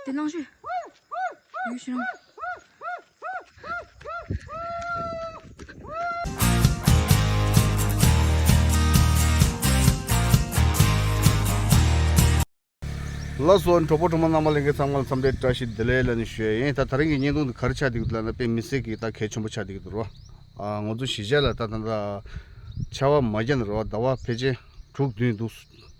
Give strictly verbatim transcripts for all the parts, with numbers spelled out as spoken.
དེ་ལང་ཤོད། ཡོད་ཤི་རང་། ལགས་སོ། གྲོགས་པོ་གྲོགས་མོ་རྣམ་པ་ལྷན་རྒྱས་ཚང་མ་ལ་འཚམས་འདྲི་བཀྲ་ཤིས་བདེ་ལེགས་ལབ་ནས་ཞུ་ཡ་ཡིན། ད་ད་རིང་གི་བརྙན་ཐུང་འདི་ག་རེ་ཆགས་བསྡད་ཀྱི་འདུག་ལབ་ན། དཔེ་མི་སྲིད་ཀྱི་ད་གལ་ཆེན་པོ་ཆགས་བསྡད་ཀྱི་འདུག་རོ། ཨ། ང་ཚོ་གཞིས་ཆགས་ལ་ད་ད་ད་ཆར་པ་མ་བརྒྱབ་ན་རོ། ཟླ་བ་ཕལ་ཆེར་དྲུག་བདུན་འདུག་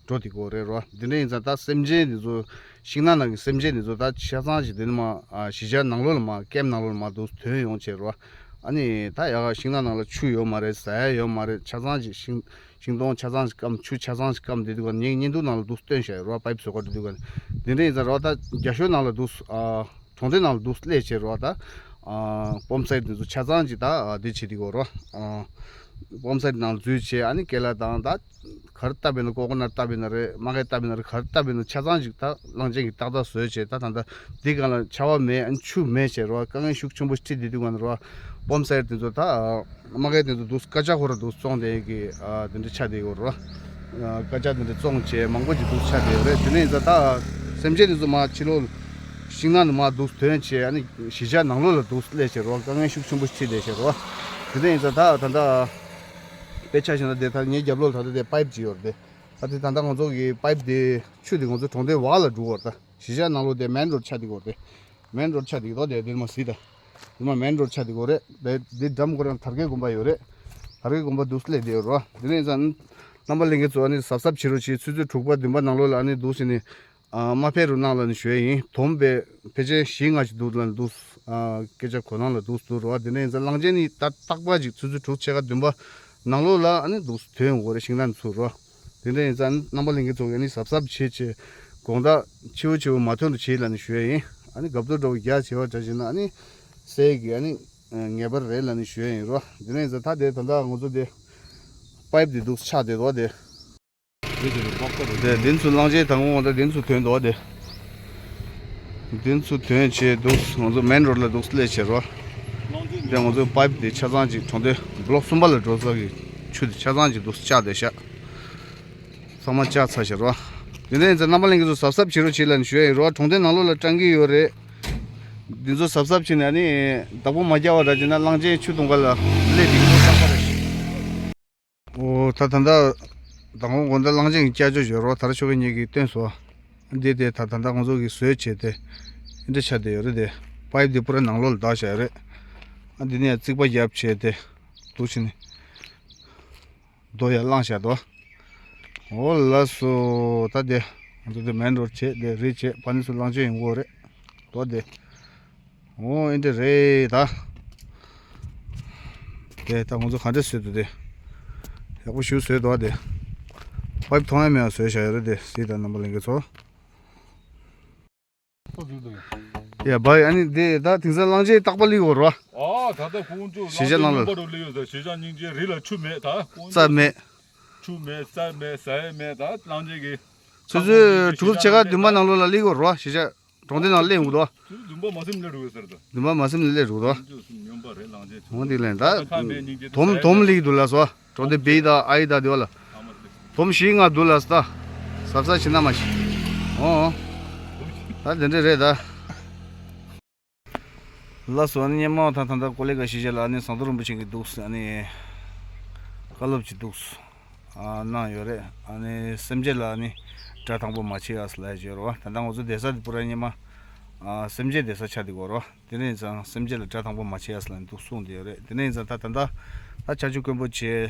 འགྲོ་བསྡད་ཀྱི་ཡོད་རེད་རོ། འདི་འདྲ་ཡིན་ཙང་ད་སེམས་ཅན་འདི་ཚོ་ཤིང་ནགས་ནང་གི་སེམས་ཅན་འདི་ཚོ་ད་ཆ་ཚང་ཞིག་འདི་ནི་མ། ཨ། གཞིས་ཆགས་ནང་ལོགས་ལ་མ། ཀེམ་ནང་ལོགས་ལ་མ་འདུག་ཐོན་ཡོང་བྱས་རོ། ཨ་ནི་ད་ཡ་ག་ཤིང་ནགས་ནང་ལ་ཆུ་ཡོད་མ་རེད། ཟ་ཡ་ཡོད་མ་རེད། ཆ་ཚང་ཞིག་ཤིང་ཤིང་སྡོང་ཆ་ཚང་ཞིག་སྐམ། ཆུ་ཆ་ཚང་ཞིག་སྐམ་བསྡད་དུས་ག་ངའི་བརྙན་ཐུང་ནང་ལ་འདུག་སྟོན་བཞག་ཡོད་རོ། པའིབ་བཟོ་ག་འགྲོ་དུས་ག་འདི་འདྲ་ཡིན་ཙང་རོ། ད་རྒྱ་ཤོད་ནང་ལ་འདུག་ཨ། གྲོང་སྡེ་ནང་ལ་འདུག་སླེབས་བྱས་རོ། ད། ཨ། སྦོམ་སའིཌ་འདི་ཚོ་ཆ་ཚང་ཞིག་ད། ཨ། འདི་བྱེད་དུས་ག་རོ། ཨ། སྦོམ་སའིཌ་ནང་ལ་འཛུལ་བྱས། ཨ་ནི་ཀེ་ལ་དང་ད་ག་རེ་བཏབ་པ་ཡིན་ན། ཀོ་ཀོ་ནཊ་བཏབ་པ་ཡིན་ན་རེད། མ་གི་བཏབ་པ་ཡིན་ན་རེད། ག་རེ་བཏབ་པ་ཡིན་ན་ཆ་ཚང་ཞིག་ད་གླང་ཆེན་གྱིས་ཏག་ཏག་ཟོས་བྱས། ད་ད་ད་འདི་སྒང་ལ་ཆར་པ་མེད། ཨ་ནི་ཆུ་མེད་བྱས་རོ། དཀའ་ངལ་ཤུགས་ཆེན་པོ་འཕྲད་བསྡད་དུས་ག་ནས་རོ། སྦོམ་སའིཌ་འདི་ཚོ་ད། ཨ། མ་གི་དེ་ཚོ་འདུག་སྐད་ཆ་ཁོ་ར་འདུག་བཙོང་དེ་གི། ཨ། དེ་འདྲ་ཆགས་བསྡད་ཡོད་རོ། ཨ། སྐད་ཆ་དེ་འདྲ་བཙོང་བྱས་མང་པོ་ཅིག་འདུག་ཆགས་བསྡད་ཡོད་རེད། དེ་ནས་ད་ད་སེམས་ཅན་དེ་ཚོ་མ་ཕྱི་ལོགས་ཤིང་ནགས་ནས་མ་འདུག་ཐོན་བྱས། ཨ་ནི་གཞིས་ཆགས་ནང་ལོགས་ལ་འདུག་སླེབས་བྱས་རོ། དཀའ་ངལ་ཤུགས་ཆེན་པོ་འཕྲད་བསྡད་བྱས་རོ། དེ་ནས་ད་ད་ད་ད་དཔེ་ཆ་བཞག་ན་དེ་ད་ངའི་རྒྱབ་ལོགས་ད་ད་དེ་པའིབ་ཅིག་ཡོད་རེད་དེ། ད་དེ་ད་ད་ང་ཚོ་གི་པའིབ་དེ་ཆུ་དེ་ང་ཚོ་གྲོང་སྡེ་བར་ལ་འགྲོ་གི་ཡོད་རེད། ད་གཞིས་ཆགས་ནང་ལོགས་དེ་མེན་རོཌ་ཆགས་བསྡད་ཡོད་རེད། མེན་རོཌ་ཆགས་བསྡད་ཡོད་དེ། དེ་མ་གཟིགས་ད། དེ་མ་མེན་རོཌ་ཆགས་བསྡད་ཡོད་རེད། དེ་དེ་འགྲམ་ཁོ་རང་དར་རྒྱས་དགོན་པ་ཡོད་རེད། དར་རྒྱས་དགོན་པ་འདུག་སླེབས་བསྡད་ཡོད་རེད། དེ་ནས་ཡིན་ཙང་རྣམ་པ་ལྷན་རྒྱས་ཚོ་ཨ་ནི་གཟབ་གཟབ་བྱེད་རོགས་བྱེད། ཆུ་ཚོད་དྲུག་པ་བདུན་པ་ནང་ལོགས་ལ་ཨ་ནི་འདུག་སེ་ནི། ཨ། མ་ཕེབས་རོགས་གནང་ལབ་ནས་ཞུ་ཡ་ཡིན། དོམ་པས་ཕལ་ཆེར་བཞི་ལྔ་ཞིག་འདུག་ལབ་འདུག་ཨ། སྐད་ཆ་གོ་ནང་ལ་འདུག་འདུག་རོ། དེ་ནས་ཡིན་ཙང་གླང་ཆེན་ནི་ད་རྟག་པར་ཅིག་ཆུ་ཚོད་དྲུག་ཕྱེད་ཀ་བདུན་པ་ནང་ལོགས་ལ་ཨ་ནི་འདུག་ཐོན་ཡོང་གི་རེད། ཤིང་ནགས་ཚུར་རོ། དེ་འདྲ་ཡིན་ཙང་རྣམ་པ་ལྷན་རྒྱས་ཚོ་ཨ་ནི་གཟབ་གཟབ་བྱེད་བྱེད། དགོང་དག་ཕྱི་པོ་ཕྱི་པོ་མ་ཐོན་རོགས་བྱེད་ལབ་ནས་ཞུ་ཡ་ཡིན། ཨ་ནི་དགའ་བསྡུར་འདྲ་བོ་རྒྱག་བྱེད་པ་འདྲ་བྱེད་ན་ཨ་ནི་གསེར་གྱི་ཨ་ནི་ངེས་པར་རེད་ལབ་ནས་ཞུ་ཡ་ཡིན་རོ། དེ་འདྲ་ཡིན་ཙང་ད་དེ་ད་ལྟ་ང་ཚོ་དེ་པའིབ་དེ་འདུག་ཆགས་བསྡད་འདུག་དེ། དེ་དེ་ཚུར་གླང་ཆེན་དང་པོ་ད་དེ་ཚུར་ཐོན་འདུག་དེ། དེ་ཚུར་ཐོན་བྱས་འདུག་ང་ཚོ་མེན་རོཌ་ལ་འདུག་སླེབས་བྱས་རོ། དེ་ང་ཚོའི་པའིབ་དེ་ཆ་ཚང་ཅིག་གྲོང་སྡེ་བློག་གསུམ་པ་ལ་འགྲོ་ས་གི་ཆུ་དེ་ཆ་ཚང་ཅིག་འདུག་བཅག་བསྡད་ཤག་ཚང་མ་བཅག་ཚར་བྱས་རོ། དེ་འདྲ་ཡིན་ཙང་རྣམ་པ་ལྷན་རྒྱས་ཚོ་གཟབ་གཟབ་བྱེད་རོགས་བྱེད་ལབ་ནས་ཞུ་ཡ་ཡིན་རོ། གྲོང་སྡེ་ནང་ལོགས་ལ་སྤྲང་གི་ཡོད་རེད། འདི་ཚོ་གཟབ་གཟབ་བྱས་ནས་ཨ་ནི་བདག་པོ་མ་རྒྱག་པ་འདྲ་བྱས་ན་གླང་ཆེན་ཆུ་འཐུང་ག་ལ་སླེབས་འདི་གི་ཚོ་བསམ་པ་རེད། ཨོ། ད་ད་ལྟ་མདང་དགོང་དགོང་དག་གླང་ཆེན་གྱི་སྐྱ་ཅོ་བྱོས་རོགས། ད་ར་ཆོ་ག་ཉིད་ཀྱིས་སྟོན་སོང་། འདི་དེ་ད་ད་ལྟ་ང་ཚོ་གིས་བཟོས་བྱས་ཏེ་འདི་འདྲ་ཆགས་བསྡད་ཡོད་རེད་དེ། པའིབ་འདི་པུ་ར་ནང་ལོགས་ལ་བརྡབས་བཞག་ཡོད་རེད། ཨ། འདི་ནས་རྩིག་པ་བརྒྱབ་བྱས་ཏེ་འདུག་བྱས་ནས་རྡོ་ཡར་བསླངས་བཞག་འདུག་ཨོ་ལགས་སོ། ད་དེ་ང་ཚོ་དེ་མེན་རོཌ་བྱས་དེ་རི་བྱས་ཕར་ནས་ཚུར་གླང་ཆེན་ཡོང་གི་ཡོད་རེད་འདུག་དེ། འོ་ཨེ་འདྲ་རེད་ད། དེ་ད་ང་ཚོ་ག་འདྲ་བཟོས་འདུག་དེ། ཡག་པོ་ཞིག་བཟོས་འདུག་དེ། པའིབ་མཐོང་ཡ་མེད་པ་བཟོས་བཞག་ཡོད་རེད་དེ། གཟིགས་དང་རྣམ་པ་ལྷན་རྒྱས་ཚོ། ཡ་བའི་ཨ་ནི་དེ་ད་དེང་སང་གླང་ཆེན་རྟག་པར་སླེབས་ཡོད་རེད་བ། ཨ། ད་ལྟ་དཀོན་མཆོག་གཞིས་ཆགས་ནང་ལ། གླང་ཆེན་སྨྱོན་པ་རུ་སླེབས་ཡོད་ཟེར། གཞིས་ཆགས་སྙིང་རྗེ་རི་ལ་ཆུ་མེད་ད། རྩྭ་མེད། ཆུ་མེད་རྩྭ་མེད་ཟ་ཡ་མེད་ད། གླང་ཆེན་གྱི། ཆུ་ཚོད་དྲུག་ཕྱེད་ཀ་བདུན་པ་ནང་ལོགས་ལ་སླེབས་ཡོད་རེད་བ། གཞིས་ཆགས། གྲོང་སྡེ་ནང་སླེབས་འདུག་དོ། ཆུ་ཚོད་བདུན་པ་མ་ཟིན་སླེབས་འགྲོ་གི་ཟེར་དོ། བདུན་པ་མ་ཟིན་སླེབས་འགྲོ་གི་འདུག་དོ། སྨྱོན་པ་རེད་གླང་ཆེན་ཆུ། འོ་འདི་ལན་ད། ཁ་མེད་སྙིང་རྗེ་དོམ་དོམ་ལིག་འདུག་ལ་སོ། གྲོང་སྡེ་བེའི་ད་ཨའི་ད་དེ་བ་ལ། དོམ་བཞི་ལྔ་འདུག་ལ་སོ་ད། གཟབ་གཟབ་བྱེད་ན་མ་ཤི། འོ། ད་དེ་འདྲ་རེད་ད། ལགས་སོ། ཨ་ནི་སྙེ་མ་ད་ད་ད་ཀོ་ལེ་ག་གཞིས་ཆགས་ལ་ཨ་ནི་ཟམ་གདོང་རིན་པོ་ཆེ་གིས་འདུག་ཨ་ནི་བཀའ་སློབ་ཅིག་འདུག་ཨ། གནང་ཡོད་རེད། ཨ་ནི་སེམས་ཅན་ལ་ཨ་ནི་དགྲ་དང་པོ་མ་བྱེད་ཨ་ཟེར་ལབ་ཡ་ཅིག་ཡོད་རེད་བ། ད་ལྟ་ང་ཚོ་བསྡད་ས་དེ་པུ་ར་སྙེ་མ། ཨ། སེམས་ཅན་བསྡད་ས་ཆགས་བསྡད་ཀྱི་ཡོད་རེད་བ། དེ་འདྲ་ཡིན་ཙང་སེམས་ཅན་ལ་དགྲ་དང་པོ་མ་བྱེད་ཨ་ཟེར་ལབ་ནས་འདུག་གསུངས་བསྡད་ཡོད་རེད། དེ་འདྲ་ཡིན་ཙང་ད་ད་ལྟ་ད་ཆར་ཆུ་དཀོན་པོ་བྱས།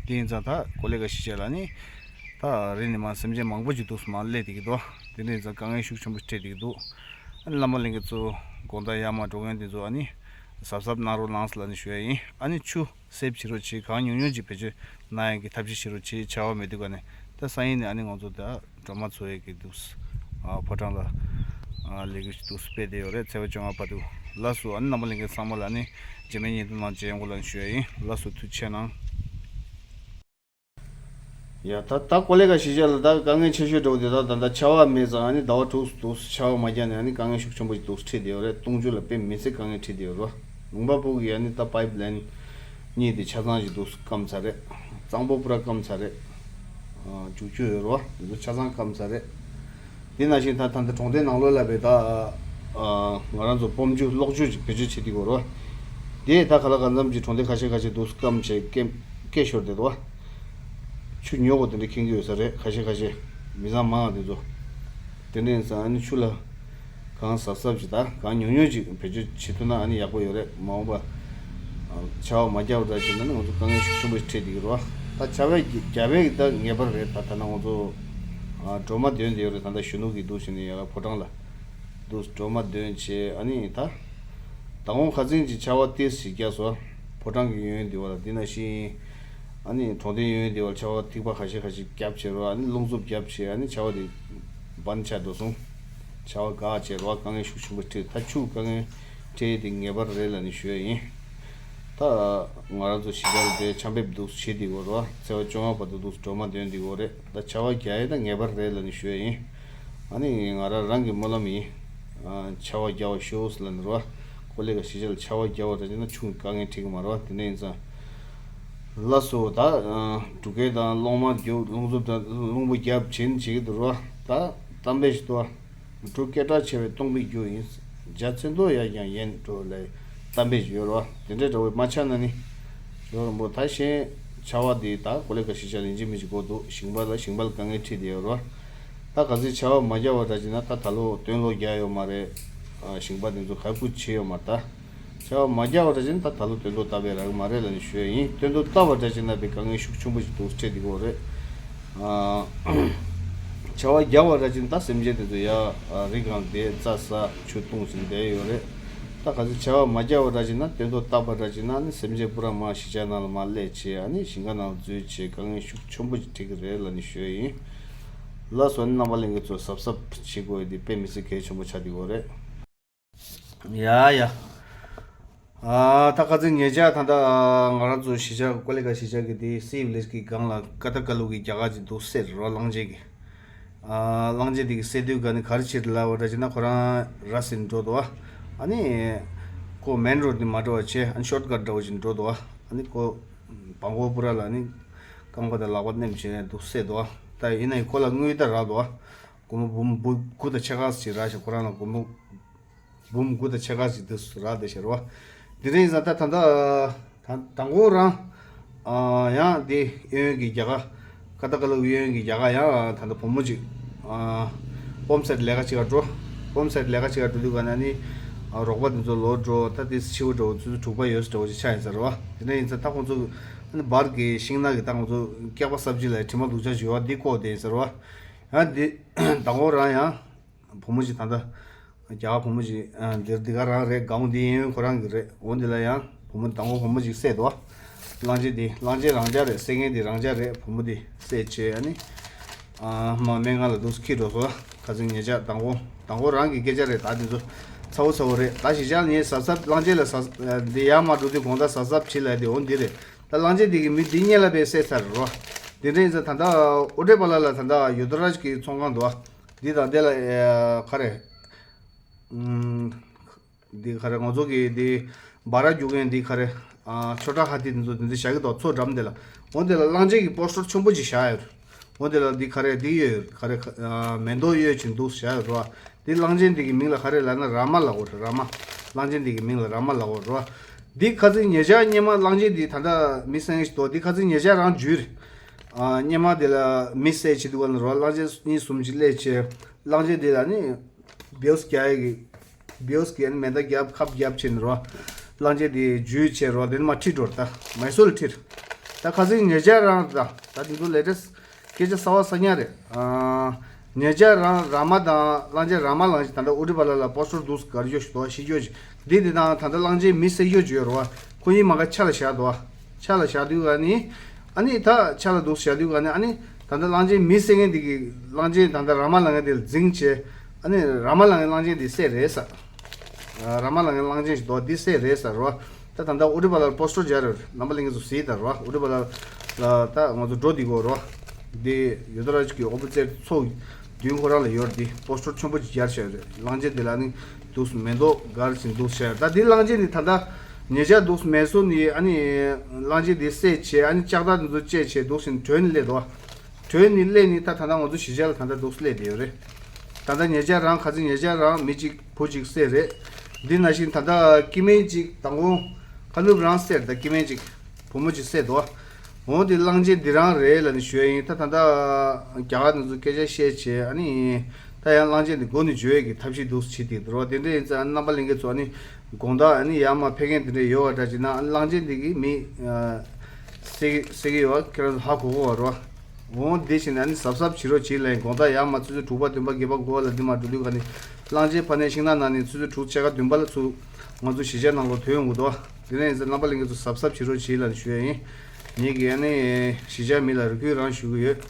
དེ་ཡིན་ཙང་ད་ཀོ་ལེ་ག་གཞིས་ཆགས་ལ་ཨ་ནི་ད་རི་ནས་མར་སེམས་ཅན་མང་པོ་ཅིག་འདུག་མར་སླེབས་བསྡད་ཀྱི་འདུག་དེ་འདྲ་ཡིན་ཙང་དཀའ་ངལ་ཤུགས་ཆེན་པོ་འཕྲད་བསྡད་ཀྱི་འདུག་ཨ་ནི་བླ་མ་ལྷན་རྒྱས་ཚོ་དགོང་དག་ཡར་མར་འགྲོ་མཁན་དེ་ཚོ་ཨ་ནི་གཟབ་གཟབ་གནང་རོགས་གནང་ཟེར་ལབ་ནས་ཞུ་ཡ་ཡིན། ཨ་ནི་ཆུ་སེབ་བྱེད་རོགས་བྱེད། གང་ཉུང་ཉུང་ཅིག་བེད་སྤྱོད་གནང་ཡག་གི་ཐབས་ཤེས་བྱེད་རོགས་བྱེད། ཆར་པ་མེད་དུས་ག་ནས་ད་སང་ཉིན་ནས་ཨ་ནི་ང་ཚོ་ད་སྒྲོལ་མ་འཚོ་ཡག་གི་འདུག་ཨ། ཕོ་བྲང་ལ་ཨ་ལས་འགུལ་ཅིག་འདུག་སྤེལ་བསྡད་ཡོད་རེད། ཚེས་པ་བཅོ་ལྔ་བར་དུ། ལགས་སོ། ཨ་ནི་རྣམ་པ་ལྷན་རྒྱས་ཚང་མ་ལ་ཨ་ནི་རྗེས་མའི་བརྙན་ཐུང་ནང་མཇལ་ཡོང་གི་ལབ་ནས་ཞུ་ཡ་ཡིན། ལགས་སོ། ཐུགས་རྗེ་གནང་། ཡ། ད་ད་ཀོ་ལེ་ག་གཞིས་ཆགས་ལ་ད་དཀའ་ངལ་ཆེ་ཤོས་འདྲ་བོ་དེ་ད་ད་ད་ཆར་པ་མེད་ཙང་ཨ་ནི་ཟླ་བ་དྲུག་འདུག་ཆར་པ་མ་བརྒྱབ་ནས་ཨ་ནི་དཀའ་ངལ་ཤུགས་ཆེན་པོ་ཞིག་འདུག་འཕྲད་བསྡད་ཡོད་རེད། བཏུང་ཆུ་ལ་དཔེ་མི་སྲིད་དཀའ་ངལ་འཕྲད་བསྡད་ཡོད་རེད། ལུང་པ་ཕུག་གི་ཨ་ནི་ད་པའིབ་ལེན་གཉིས་དེ་ཆ་ཚང་ཞིག་འདུག་སྐམ་ཚར་རེད། གཙང་པོ་པུ་ར་སྐམ་ཚར་རེད། ཨ། རྒྱུག་ཆུ་ཡོད་རེད་བ། དེ་ཚོ་ཆ་ཚང་སྐམ་ཚར་རེད། དེ་ནང་བཞིན་ད་ད་ལྟ་གྲོང་སྡེ་ནང་ལོགས་ལ་བས་ད་ང་རང་ཚོ་སྤོམ་རྒྱུ་གློག་རྒྱུ་ཅིག་བེད་སྤྱོད་བྱེད་དུས་གོ་རོ། དེ་ད་ག་ལ་གང་འཚམ་གྱི་གྲོང་སྡེ་ཁ་ཤས་ཁ་ཤས་འདུག་སྐམ་བྱས་སྐེམ་སྐད་ཤོར་བསྡད་འདུག་བ། ཆུ་ཉོ་དགོས་དེ་འདྲ་མཁྱེན་གྱི་ཡོད་ས་རེད། ཁ་ཤས་ཁ་ཤས་མི་ཚང་མང་བ་དེ་ཚོ། དེ་འདྲ་ཡིན་ཙང་ཨ་ནི་ཆུ་ལ་གང་གཟབ་གཟབ་ཅིག་ད་གང་ཉུང་ཉུང་ཅིག་བེད་སྤྱོད་བྱེད་ཐུབ་ན་ཨ་ནི་ཡག་པོ་ཡོད་རེད། མ་འོངས་པ་ཆར་པ་མ་བརྒྱབ་པ་འདྲ་བྱས་ན་ནི་ང་ཚོ་དཀའ་ངལ་ཤུགས་ཆེན་པོ་ཞིག་འཕྲད་བསྡད་ཀྱི་རེད་བ། ད་ཆར་པ་བརྒྱབ་པའི་ད་ངེས་པར་རེད། ད་ད་ན་ང་ཚོ་སྒྲོལ་མ་འདོན་བསྡད་ཡོད་རེད། ད་ད་གཞོན་ནུ་གི་འདུག་བྱས་ནས་ཡ་ག་ཕོ་བྲང་ལ་འདུག་སྒྲོལ་མ་འདོན་བྱས་ཨ་ནི་ད་མདང་དགོང་ཁ་སང་ཅིག་ཆར་པ་ཏོག་ཙམ་བརྒྱབ་སོང་། ཕོ་བྲང་གི་གཡས་གཡོན་འདི་བ་ལ་འདི་ནང་བཞིན་ཨ་ནི་གྲོང་སྡེ་གཡས་གཡོན་འདི་བ་ལ་ཆར་པ་ཐིགས་པ་ཁ་ཤས་ཁ་ཤས་བརྒྱབ་བྱས་རོ། ཨ་ནི་རླུང་འཚུབ་བརྒྱབ་བྱས་ཨ་ནི་ཆར་པ་འདི་བན་ཆགས་འགྲོ་སོང་། ཆར་པ་འགག་བྱས་རོ། དཀའ་ངལ་ཤུགས་ཆེན་པོ་འཕྲད། ད་ཆུ་དཀའ་ངལ་འཕྲད་དེ་ངེས་པར་རེད་ལབ་ནས་ཞུ་ཡ་ཡིན། ད་ང་རང་ཚོ་གཞིས་ཆགས་ལ་དེ་ཆར་འབེབས་འདུག་བྱེད་དེ་གོ་རོ། ཚེས་པ་བཅོ་ལྔ་བར་དུ་འདུག་སྒྲོལ་མ་འདོན་དེ་གོ་རེད། ད་ཆར་པ་བརྒྱབ་ཡས་ད་ངེས་པར་རེད་ལབ་ནས་ཞུ་ཡ་ཡིན། ཨ་ནི་ང་རང་རང་གི་སྨོན་ལམ་ཡིན། ཨ་ཆར་པ་རྒྱག་པ་ཤོག་ཟེར་ལབ་ནི་རོ། ཀོ་ལེ་ག་གཞིས་ཆགས་ལ་ཆར་པ་རྒྱག་པ་འདྲ་བྱས་ན་ཆུ་དཀའ་ངལ་འཕྲད་ཀྱི་མ་རེད་བ། དེ་འདྲ་ཡིན་ཙང་། ལགས་སོ། ད་ཨ་འབྲུག་སྐད་དང་གླང་དམར་རྒྱུག་རླུང་འཚུབ་དང་རླུང་བུ་རྒྱབ་བྱིན་བྱེད་ཀྱི་འདུག་རོ། ད་གཏམ་དཔེ་ཞིག་འདུག་བ། འབྲུག་སྐད་གྲགས་ཆེ་བའི་སྟོང་པའི་རྒྱུ་ཡིན། རྒྱ་མཚན་རྡོ་ཡར་ཀྱང་ཡལ་འགྲོ་ལས་གཏམ་དཔེ་ཞིག་ཡོད་རོ། དེ་འདྲའི་འདྲ་བོ་མ་ཆགས་ན་ནི། ཡོ་རོ་མོ་ད་གཞན་ཆར་པ་འདི་ད་ཀོ་ལེ་ག་གཞིས་ཆགས་ལ་ཡིན་གཅིག་མིན་གཅིག་དགོས་འདུག་ཞིང་པ་ལ་ཞིང་པ་ལ་དཀའ་ངལ་འཕྲད་བསྡད་ཡོད་རོ། ད་ག་ཚོད་ཆར་པ་མ་རྒྱག་པ་འདྲ་བྱས་ན་ད་ད་ལོ་སྟོན་ལོ་རྒྱག་ཡོད་མ་རེད། ཨ་ཞིང་པ་དེ་ཚོ་ག་རེ་ཁུར་བྱེད་ཡོད་མ་རེད་ད། ཆར་པ་མ་རྒྱག་པ་འདྲ་བྱས་ན་ད་ད་ལོ་སྟོན་ཐོག་བཏབ་པའི་རག་གི་མ་རེད་ལབ་ནས་ཞུ་ཡ་ཡིན། སྟོན་ཐོག་བཏབ་པ་འདྲ་བྱས་ན་པའི་དཀའ་ངལ་ཤུགས་ཆེན་པོ་ཞིག་འདུག་འཕྲད་བསྡད་ཀྱི་ཡོད་རེད། ཨ་ཆར་པ་རྒྱག་པ་འདྲ་བྱས་ན་ད་སེམས་ཅན་དེ་ཚོ་ཡ་ཨ་རི་སྒང་བསྡད་རྩྭ་ཟ་ཆུ་བཏུང་བྱས་བསྡད་ཡོད་རེད། ད་ག་ཚོད་ཆར་པ་མ་རྒྱག་པ་འདྲ་བྱས་ན་སྟོན་ཐོག་བཏབ་པ་འདྲ་བྱས་ན་ནི་སེམས་ཅན་སྤུ་ར་མ་གཞིས་ཆགས་ནང་ལ་མ་སླེབས་བྱས་ཨ་ནི་ཞིང་ཁ་ནང་ལ་འཛུལ་བྱས་དཀའ་ངལ་ཤུགས་ཆེན་པོ་ཞིག་འཕྲད་ཀྱི་རེད་ལབ་ནས་ཞུ་ཡ་ཡིན། ལགས་སོ། ཨ་ནི་རྣམ་པ་ལྷན་རྒྱས་ཚོ་གཟབ་གཟབ་བྱེད་དགོས་ཡ་དེ་དཔེ་མི་སྲིད་གལ་ཆེན་པོ་ཆགས་བསྡད་ཡོད་རེད། ཡ་ཡ། ཨ་ད་ཁ་སང་ཉེ་ཆར་ད་ལྟ་ང་རང་ཚོ་གཞིས་ཆགས་ཀོ་ལི་གྷལ་གཞིས་ཆགས་ཀྱི་དེ་སི་ཝི་ལེཇ་གི་སྒང་ལ་ཀ་ཏ་ཀ་ལུ་གི་རྒྱ་གར་ཅིག་འདུག་བསད་རོ། གླང་ཆེན་གྱིས། ཨ་གླང་ཆེན་དེ་གིས་བསད་དུས་ག་ནི་ག་རེ་བྱེད་ལབ་པ་འདྲ་བྱས་ན་ཁོ་རང་ར་བཟི་ནས་འགྲོ་འདུག་བ། ཨ་ནི་ཁོ་མེན་རོ་ཌི་ནས་མ་འགྲོ་བ་བྱས་ཨ་ནི་ཤོཊ་ཀཊ་འདྲ་བོ་ཅིག་འགྲོ་འདུག་བ། ཨ་ནི་ཁོ་བང་གོ་པུ་ར་ལ་ནི་རྐང་པ་དང་ལག་པ་མནན་བྱས་ནས་འདུག་བསད་འདུག་བ། ད་ཡིན་ན་ཡང་ཁོ་ལ་དངུལ་ད་རག་འདུག་བ། སྒོར་མོ་འབུམ་དགུ་དང་ཕྱེད་ཀ་ཅིག་རག་ཤག་ཁོ་རང་ལ་སྒོར་མོ་འབུམ་དགུ་དང་ཕྱེད་ཀ་ཅིག་འདུག་རག་བསྡད་ཤག་རེད་བ། དེ་འདྲ་ཡིན་ཙང་ད་ད་ལྟ་ད་མདང་དགོང་རང་ཨ་ཡང་དེ་གཡས་གཡོན་གྱི་རྒྱ་གར་ཀ་ཏ་ཀ་ལུ་གཡས་གཡོན་གྱི་རྒྱ་གར་ཡང་ད་ལྟ་བུ་མོ་ཅིག་ཨ་སྤོམ་བསད་ལས་ཀ་ཅིག་ག་འགྲོ། སྤོམ་བསད་ལས་ཀ་ཅིག་ག་འགྲོ་དུས་ག་ནས་ནི་ཨ་རོགས་པ་དེ་ཚོ་ལོག་འགྲོ། ད་དེ་ཕྱི་པོ་འདྲ་བོ་ཆུ་ཚོད་དྲུག་པ་ཡོལ་ས་འདྲ་བོ་ཅིག་ཆགས་ཡིན་ས་རེད་བ། དེ་འདྲ་ཡིན་ཙང་ད་ཁོང་ཚོ་ཨ་ནི་བར་གྱི་ཤིང་ནགས་ཀྱི་ད་ཁོང་ཚོ་སྐེག་པ་གསར་བརྗེ་ལ་དྲི་མ་སྡུག་ཅག་ཅིག་ཡོད་བ། འདི་བཀོག་བསྡད་ཡིན་ས་རེད་བ། ཡང་འདི་མདང་དགོང་རང་ཡང་བུ་མོ་ཞིག་ད་ལྟ་རྒྱ་གར་བུ་མོ་ཞིག་ཨ་འདིར་འདི་ག་རང་རེད། སྒང་འདི་གཡས་གཡོན་ཁོ་རང་གི་རེད། འོ་འདི་ལ་ཡང་བུ་མོ་མདང་དགོང་བུ་མོ་ཞིག་བསད་འདུག་བ། གླང་ཆེན་འདི་གླང་ཆེན་རང་འཇགས་རེད། བསད་མཁན་འདི་རང་འཇགས་རེད། བུ་མོ་འདི་བསད་བྱས་ཨ་ནི་ཨ་མ་སྨན་ཁང་ལ་འདུག་སེ་འཁྱེར་འགྲོ་སོང་། ཁ་སང་ཉེ་ཆར་མདང་དགོང་མདང་དགོང་རང་གི་སྐད་ཆ་རེད། ད་འདི་ཚོ་ཚ་བོ་ཚ་བོ་རེད། ད་གཞིས་ཆགས་ངས་གཟབ་གཟབ་གླང་ཆེན་ལ་གཟབ་འདི་ཡར་མར་འགྲོ་དུས་དགོང་དག་གཟབ་གཟབ་བྱེད་ལབ་དེ་འོ་འདི་རེད། ད་གླང་ཆེན་འདི་གི་མི་འདི་སྔོན་ལ་བས་བསད་ཚར་རོ། དེ་འདྲ་ཡིན་ཙང་ད་ལྟ་ཨོ་ཏེ་པ་ལ་ལ་ད་ལྟ་ཡོ་དྷ་རཱཇ་གི་ཚོང་ཁང་འདུག་བ། འདི་དང་འདི་ལ་ཨེ་ག་རེ། ཨུམ། འདི་ག་རེ་ང་ཚོ་གི་འདི་སྦ་ར་རྒྱུག་མཁན་འདི་ག་རེ། ཨ་ཆོ་འཕྲུལ་ཧ་ཏི་འདི་ཚོ་འདི་འདི་བཞག་གི་འདུག་མཚོ་འགྲམ་འདི་ལ། འོ་འདི་ལ་གླང་ཆེན་གྱི་པོ་སི་ཊར་ཆེན་པོ་ཅིག་བཞག་ཡོད། འོ་འདི་ལ་འདི་ག་རེ་འདི་གཡོགས་ཡོད། ག་རེ་ཨ་མེ་ཏོག་གཡོགས་བྱས་འདུག་བཞག་ཡོད་རེད་བ། འདི་གླང་ཆེན་འདི་གི་མིང་ལ་ག་རེ་ལབ་ན་རཱ་མ་ལབ་དགོས་རེད། རཱ་མ། གླང་ཆེན་འདི་གི་མིང་ལ་རཱ་མ་ལབ་དགོས་རེད་བ། འདི་ཁ་སང་ཉེ་ཆར་སྔོན་མ་གླང་ཆེན་འདི་ད་ལྟ་མི་བསད་མཁན་ཞིག་འདུག་འདི་ཁ་སང་ཉེ་ཆར་རང་འཇུས་རེད། ཨ་སྔོན་མ་དེ་ལ་མི་བསད་བྱེད་དུས་ག་ལ་རོ། གླང་ཆེན་གཉིས་གསུམ་ཅིག་སླེབས་བྱས་གླང་ཆེན་དེ་ལ་ནི་བེའུས་རྒྱག་ཡས་ཀྱི་བེའུས་ཀྱི་མེ་མདའ་རྒྱབ་ཁབ་རྒྱབ་བྱས་ནས་རོ། གླང་ཆེན་དེ་འཇུས་བྱས་རོ། དེ་ནས་མར་ཁྲིད་འགྲོ་རེད། ད་མའི་སོར་ལ་ཁྲིད། ད་ཁ་སང་ཉེ་ཆར་རང་ད་ད་དེ་ཚོ་ལེ་ཊེ་སི་སྐད་ཆ་གསར་པ་གསར་རྙིང་རེད། ཨ་ཉེ་ཆར་རང་རཱ་མ་དང་གླང་ཆེན། རཱ་མ་གླང་ཆེན་ད་ལྟ་ཨུ་ཊི་པ་ལ་ལ་པོ་སི་ཊར་འདུག་གར་ཡོད་ཞིག་འདུག་ཤི་ཡོད་ཅིག་འདི་དེ་དང་ད་ལྟ་གླང་ཆེན་མི་བསད་ཡོད་ཅིག་ཡོད་རེད་བ། ཁོ་གཉིས་མ་ག་ཆ་ལ་བཞག་འདུག་བ། ཆ་ལ་བཞག་དུས་ག་ནི། ཨ་ནི་ད་ཆ་ལ་འདུག་བཞག་དུས་ག་ནི་ཨ་ནི་ད་ལྟ་གླང་ཆེན་མི་བསད་མཁན་དེ་གི་གླང་ཆེན་ད་ལྟ་རཱ་མ་ལབ་མཁན་དེ་ལ་འཛིང་བྱས། ཨ་ནི་རཱ་མ་ལབ་མཁན་གླང་ཆེན་དེ་བསད་རེད་ཟེར། རཱ་མ་ལབ་མཁན་གླང་ཆེན་ཞིག་འདུག་འདི་བསད་རེད་ཟེར་རོ། ད་ད་ལྟ་ཨུ་ཊི་པ་ལ་པོ་སི་ཊར་སྦྱར་རེད། རྣམ་པ་ལྷན་རྒྱས་ཚོ་གཟིགས་དང་རོ། ཨུ་ཊི་པ་ལ་ལ་ད་ང་ཚོ་འགྲོ་འདི་གོ་རོ། འདི་ཡོ་དྷ་རཱཇ་གི་ཨོ་པོ་ཛིཊ་ཚོགས་མདུན་ཁོ་རང་ལ་ཡོད་རེད། འདི་པོ་སི་ཊར་ཆེན་པོ་ཅིག་སྦྱར་བཞག་རེད། གླང་ཆེན་འདི་ལ་ནི་འདུག་མེ་ཏོག་སྒར་བཞིན་འདུག་བྱས། ད་འདི་གླང་ཆེན་ནི་ད་ལྟ་ཉེ་ཆར་འདུག་མེ་སོར་ནི་ཨ་ནི་གླང་ཆེན་འདི་བསད་བྱས་ཨ་ནི་ལྕགས་ཐག་འདི་ཚོ་བཅད་བྱས་འདུག་བཞིན་བྲོས་ནི་སླེབས་འདུག་བ། བྲོས་ནི་སླེབས་ནི་ད་ད་ལྟ་ང་ཚོ་གཞིས་ཆགས་ལ་ད་ལྟ་འདུག་སླེབས་བསྡད་ཡོད་རེད། ད་ལྟ་ཉེ་ཆར་རང་ཁ་སང་ཉེ་ཆར་རང་མི་གཅིག་བུ་གཅིག་བསད་རེད། འདི་ནང་བཞིན་ད་ལྟ་སྐྱེ་དམན་གཅིག་དང་པོ་ཁ་ལུབ་རང་བསད། ད་སྐྱེ་དམན་གཅིག་བུ་མོ་གཅིག་བསད་འདུག་འོ་དེ་གླང་ཆེན་འདི་རང་རེད་ལབ་ནས་ཞུ་ཡ་ཡིན། ད་ད་ལྟ་རྒྱ་གར་ནང་ཚོ་སྐད་ཆ་བཤད་བྱས། ཨ་ནི་ད་ཡང་གླང་ཆེན་འདི་མགོ་ནས་འཇུ་ཡས་ཀྱི་ཐབས་ཤེས་འདུག་བྱེད་དེ་འདུག་རོ། དེ་འདྲ་ཡིན་ཙང་རྣམ་པ་ལྷན་རྒྱས་ཚོ་ཨ་ནི་དགོང་དག་ཨ་ནི་ཡར་མར་ཕེབས་མཁན་དེ་འདྲ་ཡོད་པ་འདྲ་བྱས་ན། ཨ་ནི་གླང་ཆེན་འདི་གི་མི་བསད་ཀྱི་ཡོད་པ་ཁྱེད་རང་ཚོ་ཧ་གོ་གོ་བ་རོ། འོ་དེ་བྱས་ནས་ཨ་ནི་གཟབ་གཟབ་བྱེད་རོགས་བྱེད་ལབ་ཡིན། དགོང་དག་ཡར་མར་ཆུ་ཚོད་དྲུག་པ་བདུན་པ་བརྒྱད་པ་འགོ་ལ་འདི་མར་འགྲོ་དུས་ག་ནི་གླང་ཆེན་ཕར་ནས་ཤིང་ནགས་ནང་ནས་ཆུ་ཚོད་དྲུག་ཕྱེད་ཀ་བདུན་པ་ལ་ཚུར་ང་ཚོ་གཞིས་ཆགས་ནང་ལོགས་ཐོན་ཡོང་གི་འདུག་དེ་ནས་ཡིན་ཙང་རྣམ་པ་ལྷན་རྒྱས་ཚོ་གཟབ་གཟབ་བྱེད་རོགས་བྱེད་ལབ་ནས་ཞུ་ཡ་ཡིན། ངེད་ཀྱི་ཨ་ནི་གཞིས་ཆགས་མི་ལ་རེ་སྐུལ་རང་ཞུ་གི་ཡོད།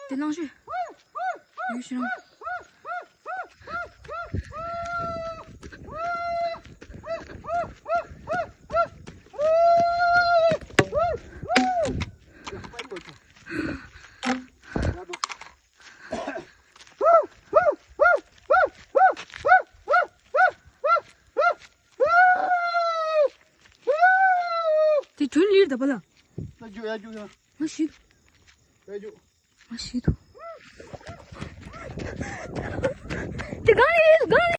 དེ་ནང་ཤོད། ཡུལ་ཤོད། དེ་དྲུད་ལིར་ད་པ་ལ། ཨ་ཇུ་ཨ་ཇུ་ཡ། ང་ཤི། ཨ་ཇུ། ང་ཤི་དུ། དེ་གང་ལ་ཡིན་གང་ལ།